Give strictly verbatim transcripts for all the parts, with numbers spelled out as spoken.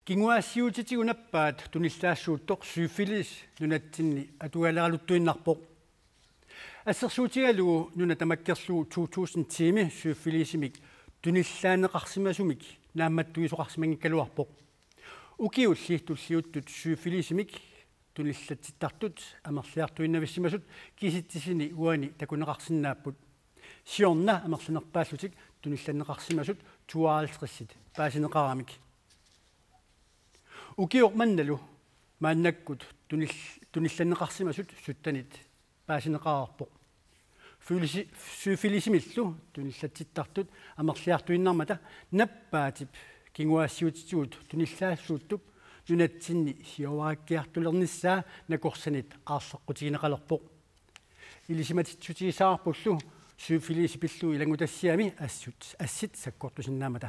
Kinguaassiuutitigut nappaat tunillaassuuttoq syfilis nunatsinni atugaleraluttuinnarpoq. Assersuutigalugu nuna tamakkerlugu to tusind tiimi syfilisimik tunillaaneqarsimasumik naammattuisoqarsimanngikkaluarpoq. Ukiulli tulliuttut syfilisimik tunillatsittartut amerliartuinnavissimasut kisitsisini uani takuneqarsinnaapput. Siorna amerlanerpaallutik tunillanneqarsimasut tooghalvtredsit paasineqaramik. Ukioq mannalu maannakkut tunil-, tunillanneqarsimasut syttenit paasineqareerpoq. Fylisi-, syfilisimillu tunillatsittartut amerliartuinnarmata nappaatip kinguaassiuutitigut tunillaassuuttup nunatsinni sioraakkiartulernissaa nakorsanit aarleqqutigineqalerpoq. Ilisimatitsissutigissavarpullu syfilisip pillugu ilanngutassiami assut, assit sakkortusinnaammata.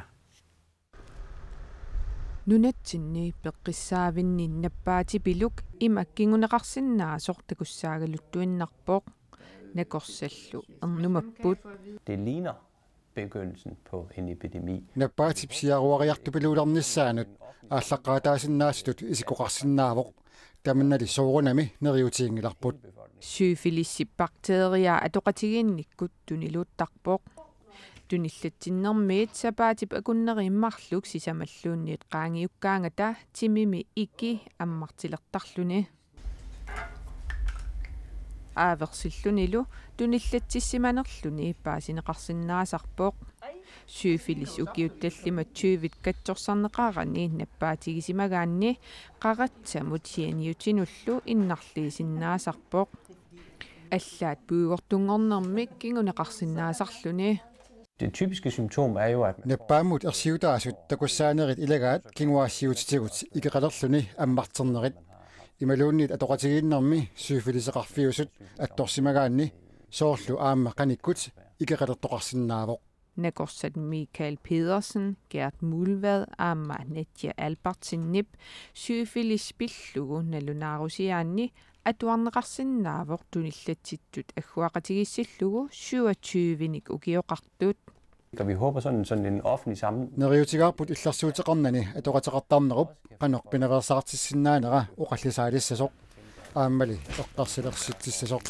Nunatsinni peqqissaavinni nappaatipiluk ima kinguneqarsinnaasoq takussaagaluttuinnarpoq. Nakorsallu ernumapput. Det ligner begyndelsen på en epidemi. Nappaatip siaruariartupiluulernissaanut aallaqqaataasinnaasutut isikkoqarsinnaavoq. Tamannali soorunami neriuutiginngilarput. Syfilisip bakteria atoqatigiinnikkut tuniluuttarpoq. Tunillatsinnermiit sapaatip akunneriit marluk sisamalluunniit qaangiukkaangata timimi iki ammartilertarluni. Aaversillunilu tunillatsissimanerluni paasineqarsinnaasarpoq. Syfilis ukiut tallimat tyvit katsorsarneqarani nappaatigisimagaanni qaratsamut sianiutinullu innarliisinnaasarpoq. Allaat puigortunngornermik kinguneqarsinnaasarluni. Det typiske symptom er jo, at man Nappaammut ersiutaasut takussaanerit ilagaat kinguaassiuutitigut ikeqalerluni ammarternerit. Imaluunniit atoqatigiinnermi syfiliseqarfiusut attorsimagaanni soorlu aamma qanikkut ikeqalertoqarsinnaavoq. Nakorsat Michael Pedersen, Gert Muhlvad aamma Nadja Albertsenip syfilis pillugu nalunaarusiaanni atuarneqarsinnaavoq tunillatsittut agguaqatigiissillugu syvogtyvenik ukioqartut. Og vi håber sådan, sådan en offentlig sammen- Neriuutigaarput illersuuteqarnani atoqateqartarnerup qanoq pinaveersaartissinnaanera oqallisaalissasoq aammali eqqarsilersitsissasoq.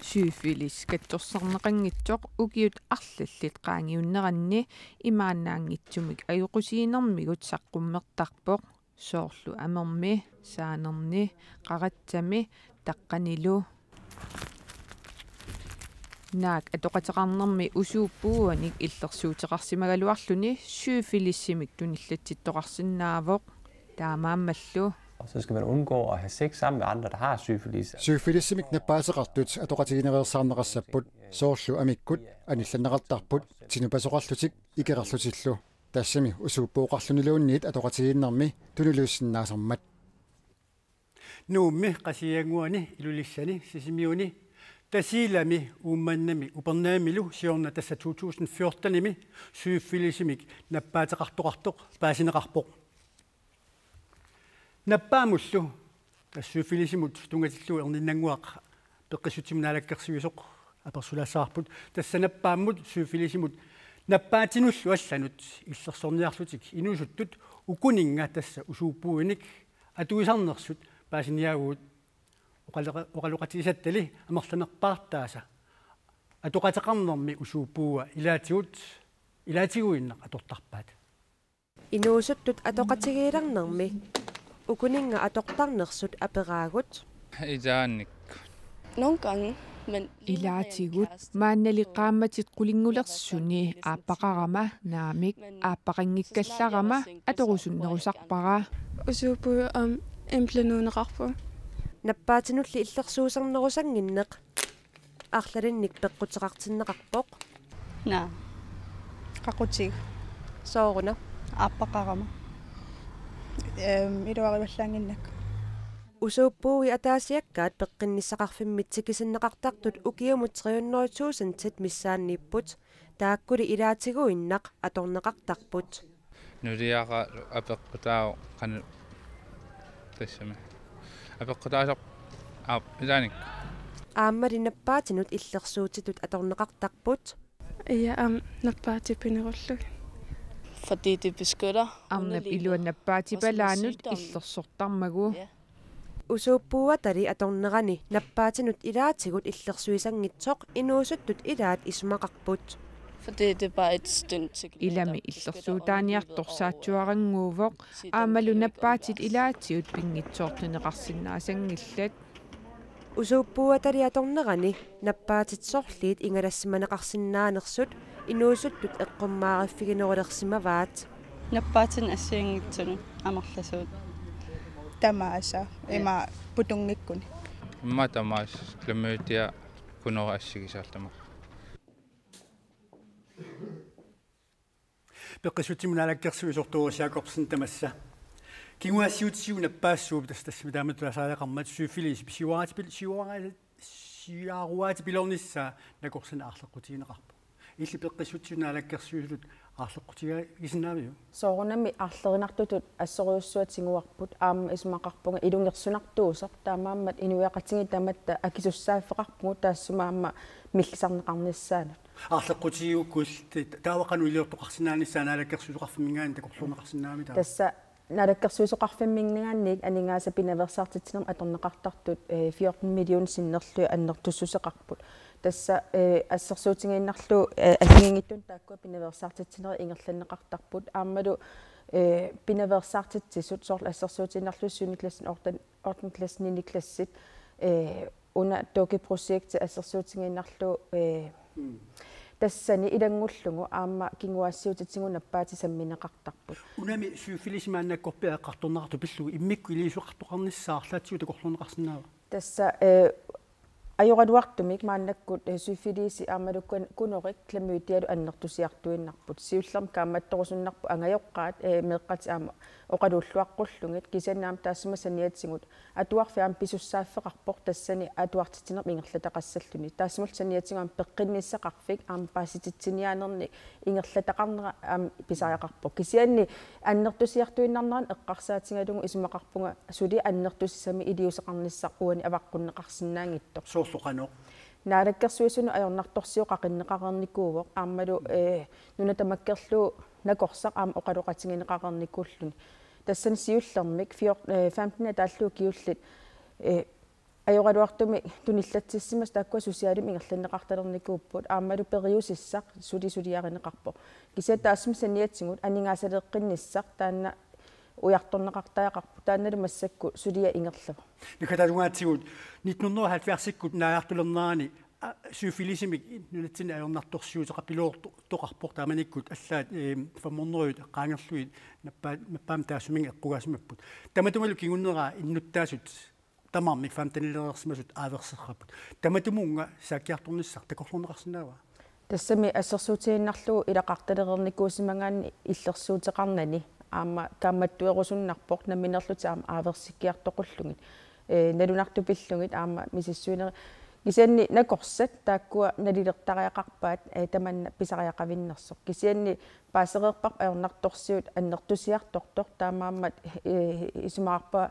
Syfilis katsorsarneqanngitsoq ukiut arlallit qaangiunneranni imaannaanngitsumik ajoqusiinermigut saqqummertarpoq, soorlu amermi, saanerni, qaratsami, taqqanilu. Naak atoqateqarnermi usuuppuuanik illersuuteqarsimagaluarluni syfilisimik tunillatsittoqarsinnaavoq. Taamaammallu. Og så skal man undgå at have sex sammen med andre, der har syfilis. Syfilisimik nappaateqartut atoqatiginereersaarneqassapput, soorlu amikkut, anillanneqartarput, tinupasoqarlutik, ikeqarlutillu. Tassami usuuppuuqarluniluunniit atoqatigiinnermi tuniluussinnaasarmat. Nuummi, Qasigiannguani, Ilulissani, Sisimiuni, Tasiilami, Uummannami Upernavimmilu siorna tassa to tusind fjortenimi syfilisimik nappaateqartoqartoq paasineqarpoq. Nappaammullu, tassa syfilisimut tunngatillugu erninnannguaq peqqissutsimut naalakkersuisoq apersulaassavarput, tassa nappaammut syfilisimut nappaatinullu allanut illersorniarlutik inuusuttut ukuninnga tassa usuuppuinik atuisarnersut paasiniaavugut oqaloqa-, oqaloqatigisattali amerlanerpaartaasa atoqateqarnermi usuuppuua ilaatigut, ilaatiguinnaq atortarpaat. Inuusuttut atoqatigiilernermi ukuninnga atortarnersut aperaagut. Ilaannik. Nogle gange, men lige når jeg er i en Ilaatigut kæreste- maannali qaammatit qulinngulersuni aappaqarama naamik, aappaqanngikkallarama atorusunnerusarpara. Usuuppugut aamma en blandet underarpu. Nappaatinulli illersuusarnerusannginneq arlalinnik peqquteqartinneqarpoq. Naa. Qaqutigut. Sooruna? Aappaqarama. Ehm, iluarivallaannginnakku. Usuuppuui ataasiakkaat peqqinnissaqarfimmit tikisinneqartartut ukiumut tre hundrede tusindit missaanniipput, taakkuli ilaatiguinnaq atorneqartarput. Nuliara apeqqutaavoq qanoq tassami. Apeqqutaasoq aap ilaanik. Aammali nappaatinut illersuutitut atorneqartarput. Ja, aamma nappaatipinerullugit. Fordi det beskytter arnap underlivet. Iluat nappaatipalaannut og så noget sygdom. Illersortarmagu. Ja. Usuuppuuatali atornerani nappaatinut ilaatigut illersuisanngitsoq inuusuttut ilaat isumaqarput. Fordi det er bare et stykke læder, der beskytter underlivet og, øh, illersuutaaniartorsaatsuarannguuvoq, sygdom aammalu kan jo ikke nappaatit angre os. Ilaatigut pinngitsoortinneqarsinnaasanngillat. Usuuppuuatali atornerani nappaatit sorliit ingalassimaneqarsinnaanersut inuusuttut eqqummaariffiginerulersimavaat. Nappaatinik assigiinngitsunik amerlasuut. Tamaasa, ja, ima putunngikkuni. Immaqa tamaasa klamydia kunora assigisaallutik. Peqqissutsimut naalakkersuisoq Doris Jakobsen tamassa. Kinguaassiuutitigut nappaassuup tassa tassami taamatut taasariaqarmat syfilis siuaraatipil-, siuara-, siuaruaatipiloornissaa nakorsanik aarleqqutigineqarpoq. Illit peqqissutsimut naalakkersuisutut aarleqqutigisinnaaviuk? Soorunami aarlerinartutut assorujussuaq tiguarput aamma isumaqarpunga ilungersunartuusoq taamaammat inuiaqatigiit tamatta akisussaaffeqarpugut taassuma aamma millisarneqarnissaanut. Aarleqqutigigukku illit taava qanoq iliortoqarsinnaanissaa naalakkersuisoqarfimminngaanniit takorluuineqarsinnaammat taava? Tassa naalakkersuisoqarfimminngaanniit aningaasat pinaveersaartitsinermut atorneqartartut, eh, fjorten millioner sinnerlugit annertussuseqarput. Tassa, eh, assersuutigiinnarlugu, eh, assigiinngitsunik taakkua pinaveersaartitsinerit ingerlanneqartarput. Aammalu, eh, pinaveersaartitsisut soorlu assersuutigiinnarlugu syvende klasse, ottende, ottende klasse, niende klassit, eh, una dukkeprojekti assersuutigiinnarlugu, eh, mm, tassani ilanngullugu aamma kinguaassiuutitigut nappaatit sammineqartarput. Unami syfilis maannakkorpiaq eqqartorneqartoq pillugu immikkut iliuuseqartoqarnissaa arlaatsigut takorluuineqarsinnaava? Tassa, eh, ajoraluartumik maannakkut, eh, syfilisi aammalu kun-, kunorik klamydialu annertusiartuinnarput. Siullermik kaammattorusunnarpoq angajoqqaat, eh, meeqqatik aamma oqaluulluaqqullugit kisianni aamma taassuma saniatigut atuarfik aamma pisussaaffeqarpoq tassani atuartitsinermik ingerlataqassalluni. Taassumalu saniatigut aamma peqqinnissaqarfik aamma paasititsiniaanernik ingerlataqarnera aamma pisariaqarpoq. Kisianni annertusiartuinnarnerani eqqarsaatigalugu isumaqarpunga suli annertusisami iliuuseqarnissaq uani avaqqunneqarsinnaanngitsoq. Soorlu qanoq? Naalakkersuisunut ajornartorsiut qaqinneqareernikuuvoq aammalu, eh, nuna tamakkerlugu nakorsaq aamma oqaloqatigineqareernikuulluni. Tassani siullermik fjor-, eh, femten taallugu kingulliit, eh, ajoraluartumik tunillatsissimasut taakkua susiaalimik ingerlanneqartalernikuupput aammalu periusissaq suli suliarineqarpoq. Kisianni taassuma saniatigut aningaasaleeqqinnissaq taanna ujartorneqartariaqarpoq taannalu massakkut suliaq ingerlavoq. Nukataatungaatigut nitten hundrede og halvfjerdsikkut naajartulernerani, a, syfilisimik nunatsinni ajornartorsiuteqarpiloortoqarpoq taamanikkut allaat, eh, fem hundrede qaangerlugit nappaa-, nappaamik taassuminnga eqqugaasimapput. Tamatumalu kingunera innuttaasut tamarmik femtenilereersimasut aaverseqqapput. Tamatumunnga saakkiartornissaq takorluuineqarsinnaava? Tassami assersuutigiinnarlugu ilaqartalereernikuusimagaanni illersuuteqarnani aamma kaammattuerusunnarpoq nammineerlutik aamma aaversikkiartoqqullugit, eh, nalunartut pillugit aamma misissuinerit. Kisianni nakorsat taakkua nalilertariaqarpaat, eh, tamanna pisariaqavinnersoq. Kisianni paasereerparput ajornartorsiut annertusiartortoq taamaammat, eh, isumaqarpunga,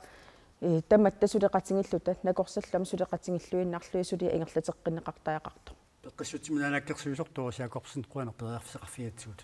eh, tamatta suleqatigiilluta nakorsallu aamma suleqatigiilluinnarlugit suliaq ingerlateqqinneqartariaqartoq. Peqqissutsimut naalakkersuisoq Doris Jakobsen, qujanaq periarfissaqarfigigatsigut.